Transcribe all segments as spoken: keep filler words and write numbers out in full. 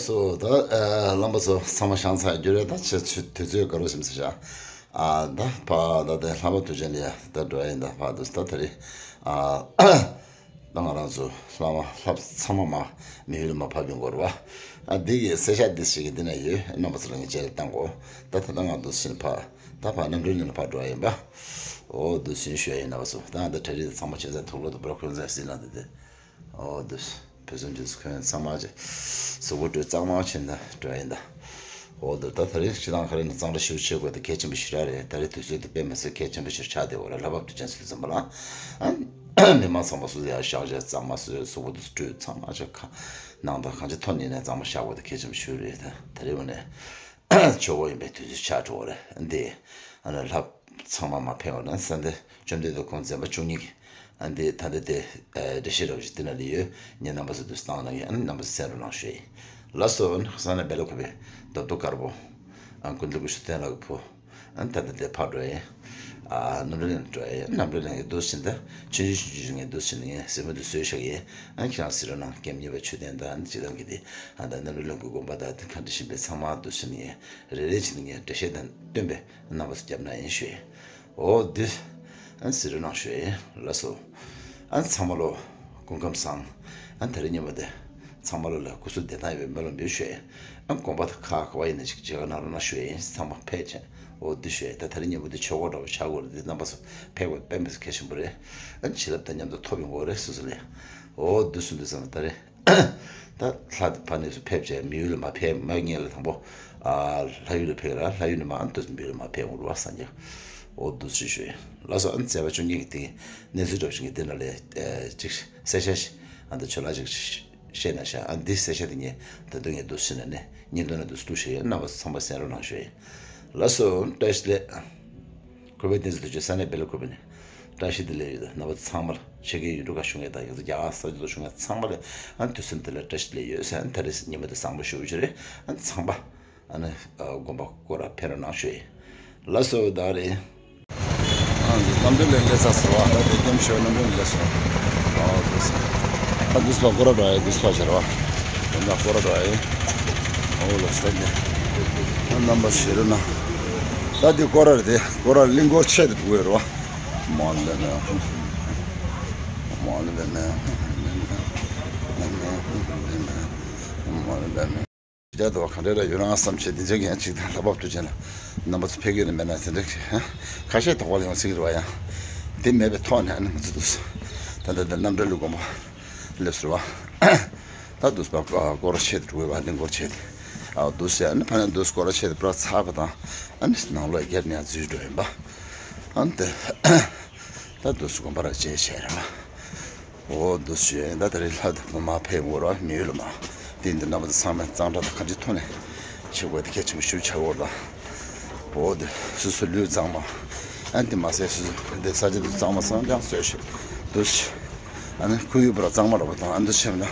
ཚོ་ད་ཨ་རྣམ་པ་ཚོ་ཚང་མ་བཞེངས་ཚར་རྒྱུ་རེད། ད་ཆེ་ཆུ་དུས་ཚོད་ག་རོ་ཞིམ་ཟེར་བཞག་ཨ་ད་ཕ་ད་དེ་ལྷ་བབས་དུས་ཆེན་ལ་ཡ་ད་འགྲོ་ཡ་ཡིན། ད་ཕ་དུས་ད་ད་རེད། ཨ་ད་ང་རང་ཚོ་ལྷ་མ་ལྷ་ཚང་མ་མ་མི་ཡུལ་མ་ཕབ་ཡོང་གོ་རེད་བ། ཨ་འདི་གི་གསལ་བཤད་འདི་ཞིག་གི་འདི་ན་ཡོད། རྣམ་པ་ཚོ་ལ་ངས་རྗེས་ལ་བཏང་གོ་ད་ད་ད་ང་འདུག་ཕྱིན་ཕ་ད་ཕ་རྣམ་གྲོལ་གླིང་ལ་ཕར་འགྲོ་ཡ་ཡིན་པ། འོ་འདུག་ཕྱིན་ཞུ་ཡ་ཡིན། རྣམ་པ་ཚོ་ད་ང་ད་གྲ་སྒྲིག་ཚང་མ་བྱས་ཚར། ཐུགས་ལོ་དུ་པར་འཁོན་ཚར་ཟིན་ན་དེ་དེ། འོ་དུ། བོད་སོན་ཇུས་ཁོན་ཚང་མ་ཅེ། གཟུགས་པོ་སྤྲོད་གཙང་མ་བྱས་ན་འགྲོ་ཡིན་ད། འོ་དུ་ད་ད་རེས་སྤྱི་བཏང་ཁ་རེ་ནས་གཙང་སྦྲ་ཞུ་བྱེད་དགོས་ད་གལ་ཆེན་པོ་ཞིག་ར་རེད། ད་རེས་དུས་ཚོད་དུ་དཔེ་མི་སྲིད་གལ་ཆེན་པོ་ཞིག་ཆགས་བསྡད་འོ་ར། ལྷ་བབས་དུས་ཆེན་ཟེར་ཙམ་པ་ལ། མི་མང་ཚང་མ་སུ་ཡ་བཞག་བྱས་གཙང་མ་སུ་གཟུགས་པོ་དུ་སྤྲོད་གཙང་མ་ཅེ་ཁ། ནང་དང་གང་ཅི་ཐོན་ཡིན་ནས་གཙང་མ་བཞག་དགོས་ད་གལ་ཆེན་པོ་ཞིག་རེད། ད་ད་རེས་འོ་ནས། ཆོག་གོ་ཡིན་པའི་དུས་ཚོད་ཆགས་འགྲོ་བ་རེད་འདི། ཨ་ནི་ལྷ་ཚང་མ་མ་ཕེབས་པ་ན་ས་འདི་བཅོམ་ལྡན་འདས་ཁོང་འཛིན་པ་བཅུ་གཉིས་ཀྱི་ཨ་འདི་ད་ལྟ་དེ་འགྲེལ་བཤད་རོགས་ཞིག་འདི་ན་ལི་ཡོད། ངས་རྣམ་པ་ཚོ་དུས་བཏང་གནང་ཡིན། ཨ་ནི་རྣམ་པ་ཚོ་གསན་རོགས་གནང་ཞུ་ཡིན། ལགས་སོ། ས་ན་བེ་ལ་ཁོ་པའི་རྡོ་རྡོ་དཀར་པོ། ཨ་ཀུན་ཏུ་ཀུ་ཤུ་བསྟན་ལ་གི་བུ། ཨ་ད་ལྟ་དེ་ཕར་འགྲོ་ཡིན། ཨ་རྣམ་གྲོལ་གླིང་འགྲོ་ཡིན། རྣམ་གྲོལ་གླིང་གི་འདུག་ཕྱིན་ད། ཆུང་ཆུང་ཆུང་ཆུང་ངས་འདུག་ཕྱིན་ངས་སེམས་མ་འདུག་བཟོས་བཞག་ཡིན། ཨ་ཁྱེད་རང་ཟེར་རོགས་གནང་། སྐྱེམས་མཉེས་པའི་མཆོད་རྟེན་དང་ཅི་དང་གི་དེ། ཨ་ད་རྣམ་གྲོལ་གླིང་གི་དགོན་པ་དང་དེ་ག་འདྲ་བཞིན་པའི་ཚང་མ་འདུག་ཕྱིན་ངས་རེ་རེ་བྱས་ནས་ངས་འགྲེལ་བཤད་དང་བསྟུན་པའི་རྣམ་པ་ཚོ་བརྒྱབ་ན་ཡིན་ཞུ་ཡིན། འོ་འདི། ཨ་ཟེར་རོགས་གནང་ཞུ་ཡིན། ལགས་སོ། ཨ་ཚང་མ་ལོ། སྐུ་ཁམས་བཟང་། ཨ་ད་རེས་ཉིན་མོ་དེ། ཚང་མ་ལོ་ལ་སྐུ་གཟུགས་བདེ་ཐང་ཡོད་པའི་སྨོན་ལམ་ཡོད་ཞུ་ཡིན། ཨ་དགོན་པ་དང་ཁག་ག་བ་ཡིན་ན་ཅིག་མཇལ་ཁ་གནང་རོགས་གནང་ཞུ་ཡིན། ཚང་མ་ཕེབས་བྱས། འོ་འདི་ཞུ་ཡིན། ད་ད་རེས་ཉིན་མོ་འདི་ཆོས་སྐོར་འདྲ་བོ་བྱ་དགོས་རེད། འདི་རྣམ་པ་ཚོ་ཕེབས་དགོས་དཔེ་མི་སྲིད་གལ་ཆེན་པོ་རེད། ཨ་བྱིན་རླབས་དང་མཉམ་དུ་ཐོབ་ཡོང་དགོས་རེད་སོ་སོ་ལ། འོ་འདི་གསུངས་འདི་ཙམ་ད་རེས། ད་ལྷ་ཕ་ནས་སུ་ཕེབས་བྱས་མི་ཡུལ་ལ་མ་ཕེབས་མ་ངེས་ལ་དང་པོ། ཨ་ལྷ་ཡུལ་ལ་ཕེབས་ར་ལྷ་ཡུལ་ནས་མ་ཨ་འདི་མི་ཡུལ་ལ་མ་ཕེབས་འོང་རུ་བ་སངས་རྒྱས། འོ་འདི་ཞུ་ཞུ་ཡིན། ལགས་སོ། ཨ་མཛད་པ་བཅུ་གཉིས་ཀྱི་སྟེང་གནས་ཚུལ་འདྲ་བོ་ཞིག་གི་འདི་ན་ལས་ཅིག་གསལ་བཤད་ཞིག་ཨ་འདི་ཆོས་ལ་ཅིག་བཤད་ན་ཤ། ཨ་འདི་གསལ་བཤད་དེ་ངས་ད་དུང་ངས་འདུག་ཟེར་ན་ནས་ཉིན་ཐོ་ན་འདུག་སུ་ཞེས་རྣམ་པ་ཚང་མ་གསན་རོགས་གནང་ཞུ་ཡིན། ལགས་སོ། བཀྲ་ཤིས་བདེ་ལེགས། ཁོ་པའི་བསྟན་འཛིན་དུ་ཆོས་ས་གནས་བེ་ལ་ཁོ་པ་ནས་བཀྲ་ཤིས་བདེ་ལེགས་ཡོད། རྣམ་པ་ཚང་མར་ཆེད་མཁས་ཡུལ་གྲུ་ཁ་བཞུགས་མཁན་དང་ཡང་རྒྱ་གར་ས་ཆ་དུ་བཞུགས་མཁན་ཚང་མ་ལ་ཨ་དུས་གསུམ་དེ་ལ་བཀྲ་ཤིས་བདེ་ལེགས་ཡོད་ཟེར། ཨ་ད་རེས་ཉིན་མོ་དེ་བཟང་པོ་ཞུ་རྒྱུ་རེད། ཨ་ཚང་མ། ཨ་ནི་ཨ་དགོན་པ་སྐོར་ར་ཕེབས་རོགས་གནང་ཞུ་ཡིན། ལགས་སོ་ད་རེད། ཨ་འདི་རྣམ་གྲོལ་ལས་སླེབས་ཚར་སོང་བ། ད་དེ་ཀེམ་ཤོད་རྣམ་གྲོལ་ལས་སླེབས་སོང་། ཨ་འདུག་སེ། ཨ་འདུག་སེ་སྐོར་ར་འགྲོ་ཡ་འདུག་སེ་ཕར་བྱེད་རོགས། དེ་འདྲ་སྐོར་ར་འགྲོ་ཡ་ཡིན། ཨོ་ལགས་སོ་འདི། ཨ་རྣམ་པ་ཞེ་རུ་ན། ད་འདི་སྐོར་ར་རེད་དེ་སྐོར་ར་གླིང་སྐོར་ཆེད་དུ་འགྲོ་ཡ་རོགས། མ་འདི་ན། མ་འདི་ན། མ་འདི་ན། རྒྱ་དོ་ག་འདྲ་ར་ཡོད་རང་བསམ་བྱས་དེ་འཇག་ཡང་ཅིག་དང་ལྷ་བབས་དུས་ཆེན་ལ་རྣམ་པ་ཚོ་ཕེབས་ཀྱི་ནི་མེད་ན་དེ་འདྲ་ཁ་ཤས་དོགས་པ་ལ་ཡོང་སྲིད་ཀྱི་རེད་བ། ཡང་དེ་མེད་པའི་ཐོག་ནས་ཨ་ནི་ང་ཚོ་འདུག་ད་ལྟ་འདི་རྣམ་གྲོལ་གླིང་དགོན་པ་སླེབས་སོང་བ། ད་འདུག་པ་སྐོར་ཆེད་དུ་འགྲོ་བ་གླིང་སྐོར་ཆེད་དུ་ཨ་འདུག་ཟེར་ཨ་ནི་ཕ་ནས་འདུག་སྐོར་ཆེད་དུ་པྲ་ཚར་བ་དང་ཨ་ནི་ནང་ལོགས་བརྒྱབ་ནས་འཛུལ་འགྲོ་ཡིན་པ། ཨ་ནི་དེ། ད་དུས་སུ་དགོན་པ་ར་བཅས་བྱས་ར། འོ་འདུག་ཞུ་ཡིན། ད་ད་རེས་ལྷ་དང་བུ་མ་ཕེབས་འོ་ར་མི་ཡུལ་ལ་མ། དེ་འདི་རྣམ་པ་ཚང་མས་གཙང་སྦྲ་དང་ག་འདྲི་ཐོག་ནས་བྱེད་དགོས་དེ་གལ་ཆེན་པོ་ཞུ་བྱ་འོ་ར། འོ་དེ་སོ་སོ་ལུས་གཙང་མ། ཨ་འདི་མ་ཟད་སོ་སོ་འདི་ས་ཆ་འདི་གཙང་མ་གཙང་རྐྱང་བཟོས་ཤིག་འདུག་ཨ་ནི་ཁོར་ཡུག་པ་ར་གཙང་མ་ར་བ་དང་ཨ་འདུ་ཆེ་བ་ན།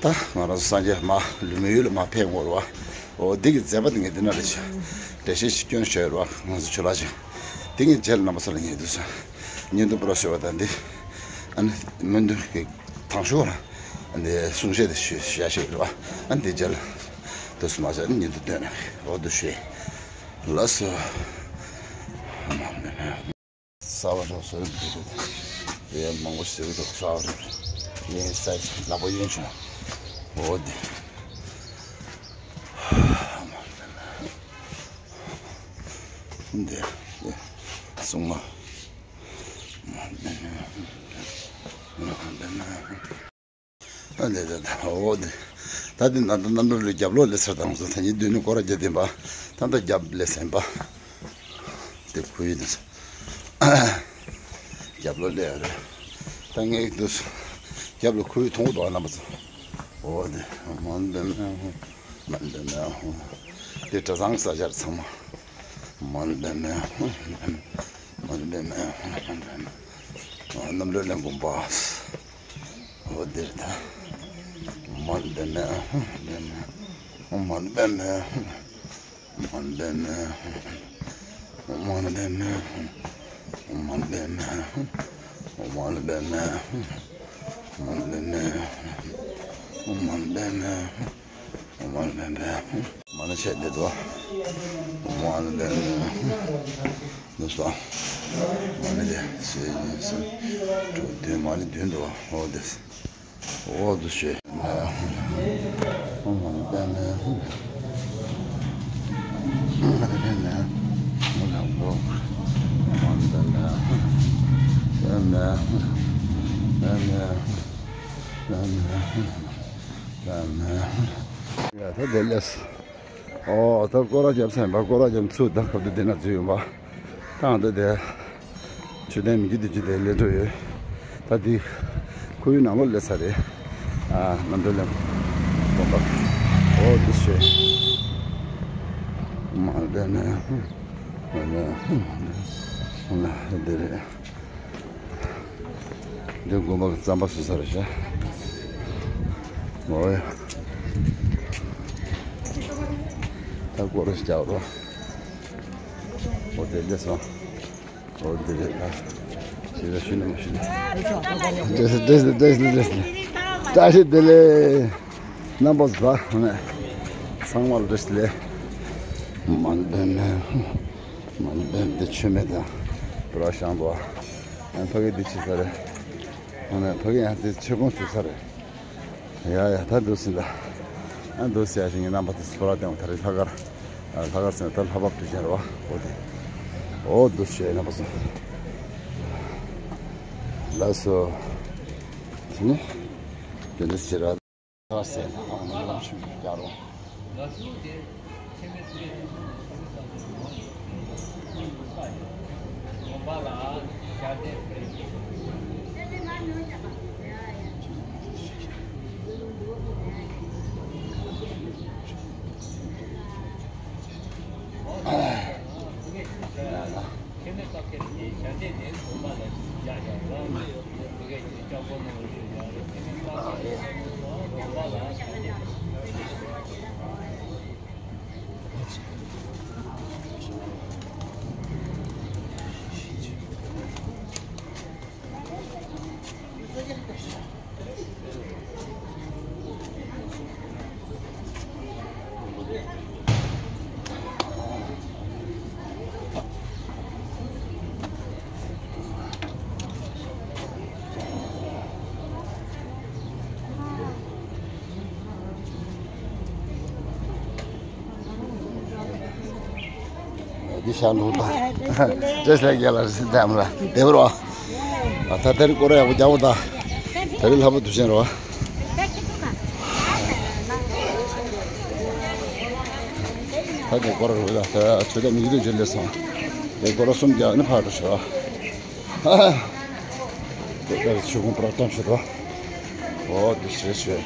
ད་ང་རང་ཚོ་སངས་རྒྱས་མ་ལུས་མི་ཡུལ་ལ་མ་ཕེབས་འོ་ར་བ། འོ་འདི་གི་མཛད་པ་འདི་ངས་འདི་ན་རེ་བྱ། འགྲེལ་བཤད་ཞིག་སྐྱོན་བྱས་ར་བ་ང་ཚོ་ཆོས་ལ་ཆ། དེ་ངས་རྗེས་ལ་རྣམ་པ་ཚོ་ལ་ངས་འདུག་ས། བརྙན་ཐུང་པོ་ར་ཤོད་པ་དང་འདི། ཨ་ནི་སྨོན་འདུན་གྱི་དང་ཤོག་ར། ཨ་ནི་གསུང་བཤད་དེ་ཞུ་བྱ་ཞིག་རེད་བ། ཨ་ནི་འདི་རྗེས་ལ། འདུག་སུ་མ་བྱ་ཨ་ནི་བརྙན་ཐུང་སྟོན་ན་འོ་འདུག་ཞུ། ལགས་སོ། གསར་པ་འགྲོ་སོ་རེད་འདུག་དེ་མང་པོ་ཞིག་འགྲོ་གསར་པ་རེད། ཡིན་ས་ལག་པ་གཡོན་བྱུང་། འོ་འདི། འདི་སྲུང་མ། འདི་འདི་འདི་འོ་འདི། ད་འདི་ན་ད་རྣམ་གྲོལ་ལ་རྒྱབ་ལོགས་ལས་ཚར་དང་སོ་ད་ཉིན་བདུན་ནི་སྐོར་ར་རྒྱ་བསྟན་པ། ད་ད་རྒྱབ་ལས་ཟིན་པ། དེ་ཁོ་ཡི་དེ། རྒྱབ་ལོགས་ལས་རེད། ད་ངས་འདུག་རྒྱབ་ལ་ཁོ་ཡི་མཐོང་གི་འདུག་ཨ་རྣམ་པ་ཚོ། འོ་དེ། མ་འདི་ན། མ་འདི་ན། དེ་གྲྭ་ཚང་ས་ཆར་ཚང་མ། མ་འདི་ན། མ་འདི་ན། རྣམ་གྲོལ་གླིང་དགོན་པ། འོ་དེ་ད། མ་འདི་ན། མ་འདི་ན། མ་འདི་ན། མ་འདི་ན། མ་འདི་ན། མ་འདི་ན། མ་འདི་ན། མ་འདི་ན། མ་འདི་ན། མ་ཎི་བྱས་བསྡད་འདུག་མ་ཎི་བསྡད་ནས་འདུག་སོ། མ་ཎི་བསྡད་གཅིག་གཉིས་གསུམ་དྲུག་བདུན། མ་ཎི་བདུན་འདུག་འོ་འདི། འོ་འདི་བྱས། མ་ཎི་བསྡད་ནས། མ་ཎི་བསྡད་ནས། མ་ཎི་བསྡད་ནས། བསྡད་ནས། བསྡད་ནས། བསྡད་ནས། བསྡད་ནས། ཡ་ད་དེ་ལས། ཨོ་ད་སྐོར་ར་རྒྱབ་ཚར་ཡིན་པ། སྐོར་ར་རྒྱབ་ཚུར་ད་སྐབས་དེ་དེ་ན་འཛུལ་ཡོང་པ། ད་ང་ད་དེ་མཆོད་རྟེན་མི་འགྱུར་དུས་ཀྱི་དེ་སླེབས་འགྲོ་ཡོད། ད་དེ་ཁོར་ཡུག་ནང་ལོགས་སླེབས་ཚར་རེད། ཨ་རྣམ་གྲོལ་གླིང་དགོན་པ། ཨོ་འདི་བྱས། མ་ཎི་བསྡད་ནས། མ་ཎི་བསྡད་ནས། འདི་རེད། འདི་དགོན་པ་གི་རྩམ་པ་བཟོ་ས་རེད་ཤག་འོ་ཡ། ད་སྐོར་ར་ཞིག་རྒྱག་རོགས། འོ་དེ་འདྲ་སོང་། འོ་འདི་རེད་ད། ཞེ་དྲག་ཞུ་ནི་མ་ཞུ་ནི། བཀྲ་ཤིས་བདེ་ལེགས། བཀྲ་ཤིས་བདེ་ལེགས། རྣམ་པ་ཚོ་ད་ཚང་མ་ལ་བཀྲ་ཤིས་བདེ་ལེགས། མ་ཎི་བསྡད་ནས། མ་ཎི་བསྡད་ནས་འདི་མཆོད་མེ་དང་པུ་ར་བཤམས་འདུག་ཨ་ཕ་གི་འདི་བྱེད་ས་རེད། ཨ་ནི་ཕ་གི་ཡང་འདི་མཆོད་ཀོང་བཟོ་ས་རེད། ཡ་ཡ་ད་འདུག་སེ་ད། ཨ་འདུག་སེ་ཡ་ཞིག་ངའི་རྣམ་པ་དེ་སྤོ་ར་སྟེང་ད་རེས་ལྷག་དཀར། ཨ་ལྷག་དཀར་ཟེར་ན་ད་ལྷ་བབས་དུས་ཆེན་རེད་བ། འོ་དེ། འོ་འདུག་སེ་རྣམ་པ་ཚོ། ལགས་སོ། དེ་ནི། དེ་འདྲ་ཟེར་ར། ལགས་སོ། འདི་ཤ་འདུག་ད། བཀྲ་ཤིས་བདེ་ལེགས་ལ་སི་དམ་ལ་བདེ་བར་བ། ད་དེ་རིང་སྐོར་ར་ཡག་པོ་རྒྱག་པ་ད། དེ་རིང་ལྷག་པ་དུས་ཆེན་རེད་བ། ད་དེ་སྐོར་ར་རེད་ད། ད་ཆོས་དད་མི་འགྱུར་དུས་ཆེན་སླེབས་སོང་། དེ་སྐོར་ར་གསུམ་རྒྱག་ནི་ཕར་འགྲོ་ཤོག་དེ་ལྟར་ཆོས་ཁུངས་པར་བཀྲམ་ཞིག་ཏུ། འོ་དེ་ཞེས་ཞུས།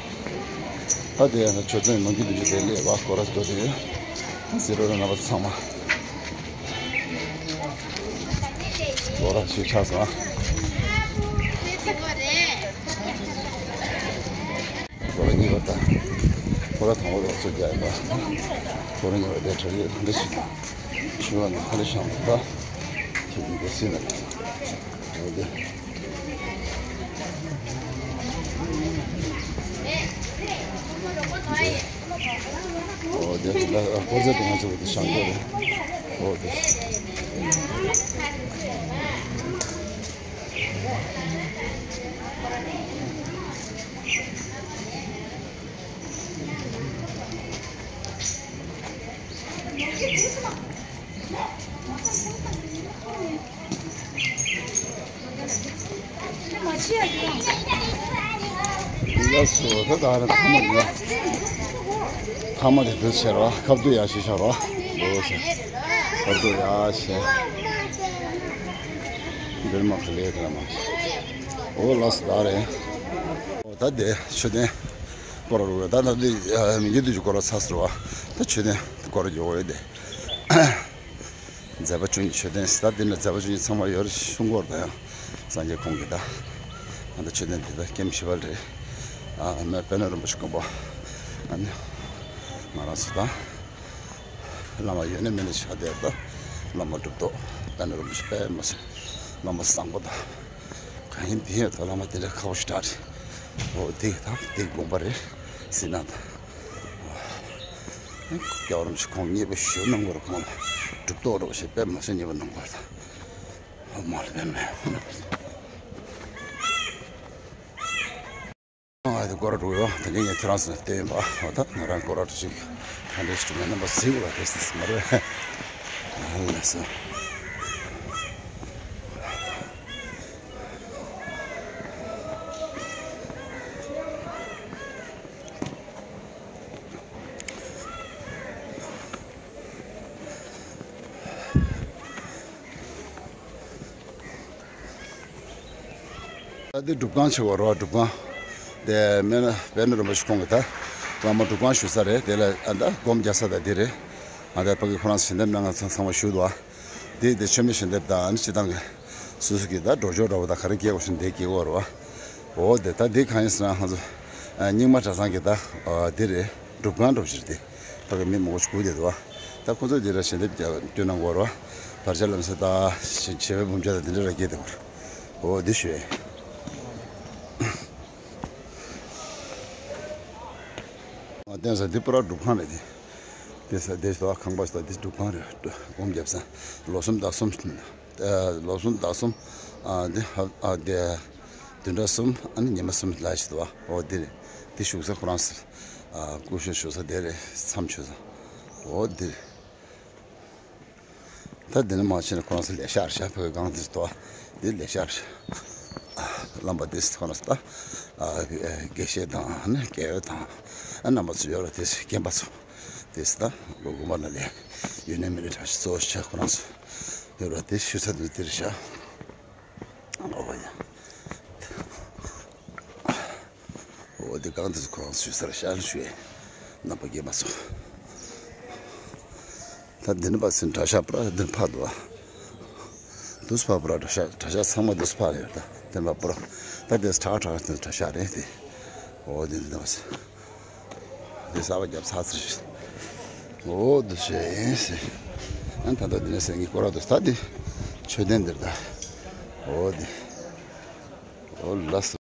ད་དེ་ཡང་ཆོས་ཚན་མང་གི་འདུག་ཅེས་དེ་ལས་བ་སྐོར་ར་འགྲོ་དེ་ཡོད། ཟེར་རོ་རྣམ་པ་ཚང་མ། སྐོར་ར་ཞིག་ཆགས་སོང་། སྐོར་ར་གཉིས་པ་དང་། སྐོར་ར་དང་པོ་རོགས་ཚོ་རྒྱག་ཡིན་པ། སྐོར་ར་གཉིས་པ་དེ་གྲ་ཡོད་ཐང་འདྲ་ཞིག་ཆུ་བ་ནང་ཁ་ལ་ཤང་བ། ཁྱེད་ཀྱི་སྒོ་སྲིན་ལ། འོ་དེ། འོ་དེ་ལ་ཀོ་ཟེར་དེ་ང་ཚོ་གི་ཤང་ཀོ་རེད། འོ་དེ། ལགས་སོ། ད་ད་རེ་ཐ་མ་ཡ། ཐ་མ་དེ་འདི་ཟེར་བ། ཁབ་ཏུ་ཡ་ཞེས་བྱ་བ། འོ་ཟེར། ཁབ་ཏུ་ཡ་ཞེས། འདིར་མ་ཁ་ལས་དེ་ལ་མ། འོ་ལགས་སོ་ད་རེ། འོ་ད་དེ་མཆོད་རྟེན་སྐོར་རུ་ད་ད་དེ་མི་འགྱུར་དུས་ཀྱི་སྐོར་ལ་ཚ་ཟེར་བ། ད་མཆོད་རྟེན་སྐོར་རུ་འཇོག་འོས་དེ། མཛད་པ་བཅུ་གཉིས་མཆོད་རྟེན་ཟེར་ད་འདི་ནི་མཛད་པ་བཅུ་གཉིས་ཚང་མ་ཡོད་རེད་གསུང་གི་ཡོད་རེད་ད་ཡང་། སངས་རྒྱས་ཁོང་གིས་ད། ང་ཚོ་མཆོད་རྟེན་འདི་ད་ཀེམ་བཞི་པ་རེད། ཨ་མེ་པད་ནོར་རིན་པོ་ཆེ་དགོན་པ། ཨ་ནི། ང་རང་ཚོ་ད། བླ་མ་ཡོད་ན་མེད་ན་ཆགས་བསྡད་ད། བླ་མ་གྲུབ་ཐོབ་པད་ནོར་རིན་པོ་ཆེ་དཔེ་མ་སྲིད། བླ་མ་བཟང་པོ་ད། གང་ཡིན་དེ་ཡོད་ད་བླ་མ་དེ་འདྲ་ཁག་པོ་ཞིག་དྲག་རེད། འོ་དེ་ད་དེ་དགོངས་པ་རེད། ཟེར་ན་ད། རྒྱལ་བ་རིན་པོ་ཆེ་ཁོང་མཉེས་པོ་ཞུ་གནང་དགོས་རེད། ཁོང་ལ་གྲུབ་ཐོབ་འདྲ་བོ་ཞིག་དཔེ་མི་སྲིད་མཉེས་པོ་གནང་དགོས་རེད། ཨ་མ་ལ་དཔེ་མེད། ཨ་དེ་སྐོར་ར་འགྲོ་ཡོད། དེ་ནས་ངས་ཁྱེད་རང་ཚོ་ལ་བསྟན་ཡིན་པ། འོ་ད་ང་རང་སྐོར་ར་འགྲོ་ཞིག་ག་འདྲས་ཞིག་མེད་ན་མ་གཟིགས་པ་དེ་སྲིད་མ་རེད། ཨ་ལགས་སོ། ད་འདི་སྒྲུབ་ཁང་ཆེ་བ་རེད་པ། སྒྲུབ་ཁང་དེ་སྨན་པད་ནོར་རིན་པོ་ཆེ་ཁོང་གི་ད་བླ་མ་སྒྲུབ་ཁང་བཞུགས་ས་རེད། དེ་ལ་ཨ་ད་སྒོམ་རྒྱག་ས་དང་འདི་རེད། ང་ད་ཕ་གི་ཁོ་རང་ཚོ་ཞལ་འདེབས་གནང་ང་ཚང་ཚང་མ་བཞུགས་འདུག་པ། འདི་འདི་མཆོད་མེ་ཞལ་འདེབས་དང་ཨ་ནི་སྤྱི་བཏང་གི་སོ་སོ་གི་ད་འགྲོ་ཕྱོགས་འདྲ་བོ་དང་ག་རེ་སྐྱེལ་དགོས་ཤིང་འདི་སྐྱེལ་དགོས་རེད་པ། འོ་དེ་ད་འདི་གང་ཡིན་ཟེར་ན་ང་ཚོ་ཨ་རྙིང་མ་གྲྭ་ཚང་གི་ད་ཨ་འདི་རེད། སྒྲུབ་ཁང་འདྲ་བོ་ཞིག་རེད། དེ་ཕ་གི་མི་མང་པོ་ཞིག་སྒུག་བསྡད་འདུག་པ། ད་ཁོ་ཚོས་འདི་ར་ཞལ་འདེབས་བསྐྱོན་གནང་དགོས་རེད་པ། བར་ཆད་ལམ་སེལ་དང་བྱེ་བའི་བུམ་ཆག་དང་འདི་འདྲ་ར་སྐྱེལ་བསྡད་ཡོད་རེད། འོ་འདི་ཞུ་ཡས། ཨ་བསྟན་ས་འདི་པུ་ར་སྒྲུབ་ཁང་རེད་དེ། དེ་ས་དེ་ས་ཁང་པ་ས་འདི་སྒྲུབ་ཁང་རེད། སྒོམ་རྒྱབ་ས། ལོ་གསུམ་ཟླ་གསུམ། ཨ་ལོ་གསུམ་ཟླ་གསུམ། ཨ་འདི་ཧ་ཨ་འདི་བདུན་ཕྲག་གསུམ་ཨ་ནི་ཉི་མ་གསུམ་ལ་ཞིག་འདུག་པ། འོ་འདི་རེད། འདི་བཞུགས་ས་ཁོ་རང་ས། ཨ་སྐུ་གཞོགས་བཞུགས་ས་དེ་རེད། མཚམས་ཆོད་ས། འོ་འདི་རེད། ད་འདི་ནས་མར་ཕྱིན་ན་ཁོ་རང་ཚོ་ལས་ཤག་རེད་ཤག་ཕ་གི་སྒང་འདིར་དོ། འདི་ལས་ཤག་རེད་ཤག་རྣམ་པ་འདི་ཁོ་རང་ཚོ་ད་ཨ་དགེ་བཤེས་དང་ནི་དགེ་འོས་དང་ཨ་རྣམ་པ་ཚོ་ཡོད་རེད། དེ་རྒན་པ་ཚོ་དེ་ད་དགོན་པ་ནང་ལས་ཡུན་ནན་མི་རིགས་གྲྭ་ཤག་གཙོ་བོ་ཆགས་ཁོ་རང་ཚོ་ཡོད་རེད། དེ་བཞུགས་ས་འདི་འདིར་ཤག་འོ་ཡ། འོ་དེ་གང་དུ་ཁོ་རང་ཚོའི་སར་ཤར་ཞུ་ཡས། རྣམ་པ་རྒན་པ་ཚོ། ད་འདི་ནི་པ་སེ་གྲྭ་ཤག་པུ་ར་འདི་ཕར་འདུག་པ། འདུག་སེ་ཕར་པུ་ར་གྲྭ་ཤག་གྲྭ་ཤག་ཚང་མ་འདུག་སེ་ཕར་ཡོད། ད་འདི་ནི་པ་པུ་ར། ད་དེ་གྲྭ་གྲྭ་དེ་གྲྭ་ཤག་རེད་དེ། འོ་དེ་འདི་ནི་པ་སེ། དེ་གསར་པ་བརྒྱབ་ཚར་ཚར་ཞིག་འོ་འདུག་སེ་ཡིན་སེ། ཨ་ད་ལྟ་འདི་ནི་སེ་ངའི་སྐོར་ར་འདུག་ད་འདི་མཆོད་རྟེན་འདིར་ད། འོ་དེ། འོ་ལགས་སོ།